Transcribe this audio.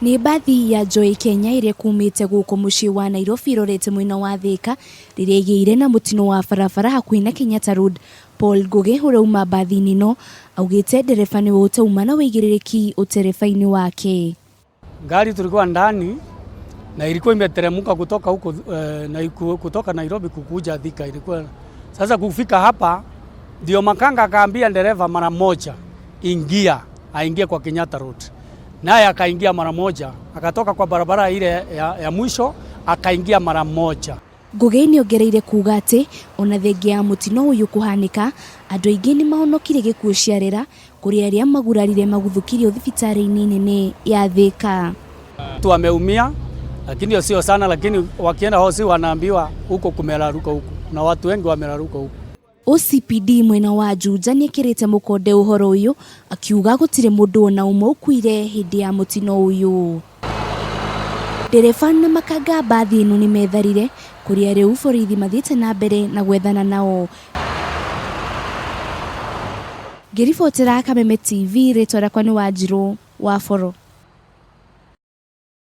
Nĩ mbathi ya Joy Kenya ĩrĩa ĩkumĩte gũkũ mũciĩ wa Nairobi ĩrorete mwena wa Thĩka rĩrĩa ĩgĩire na mũtino wa barabara hakuhĩ na Kenyatta Road. Paul Ngũgĩ ũrĩa uma mbathi-inĩ ĩno augĩte ndereba nĩwe ũtauma na ũigĩrĩrĩki ũtereba-inĩ wake. Gari tulikuwa ndani na ilikuwa imeteremka kutoka huko na kutoka Nairobi kukuja Thika ilikuwa sasa kufika hapa ndio makanga akaambia dereva mara moja ingia, aingie kwa Kenyatta Road, naye akaingia mara moja, akatoka kwa barabara ile ya mwisho akaingia mara moja. Ngũgĩ nĩongereire kuga atĩ ona thengia ya mũtino ũyũ kũhanĩka andũ aingĩ nĩmahonokire gĩkuũ ciarera kũrĩ arĩa magurarire maguthũkirio thibitarĩ-inĩ nene ya Thĩka. Watu wameumia lakini sio sana, lakini wakienda hosi wanaambiwa huko kumeraruka huko na watu wengi wameraruka huko. OCPD mwena wa Juja nĩekĩrĩte mũkonde ũhoro ũyũ akiuga gũtirĩ mũndũ ona ũmwe ũkuire hĩndĩ ya mũtino ũyũ. Ndereba na makanga mbathi ĩno nĩmetharire kũrĩa rĩu borithi mathiĩte na mbere na gwethana nao. Ngĩribotera Kameme TV rĩtwa rĩakwa nĩ Wanjirũ wa Boro.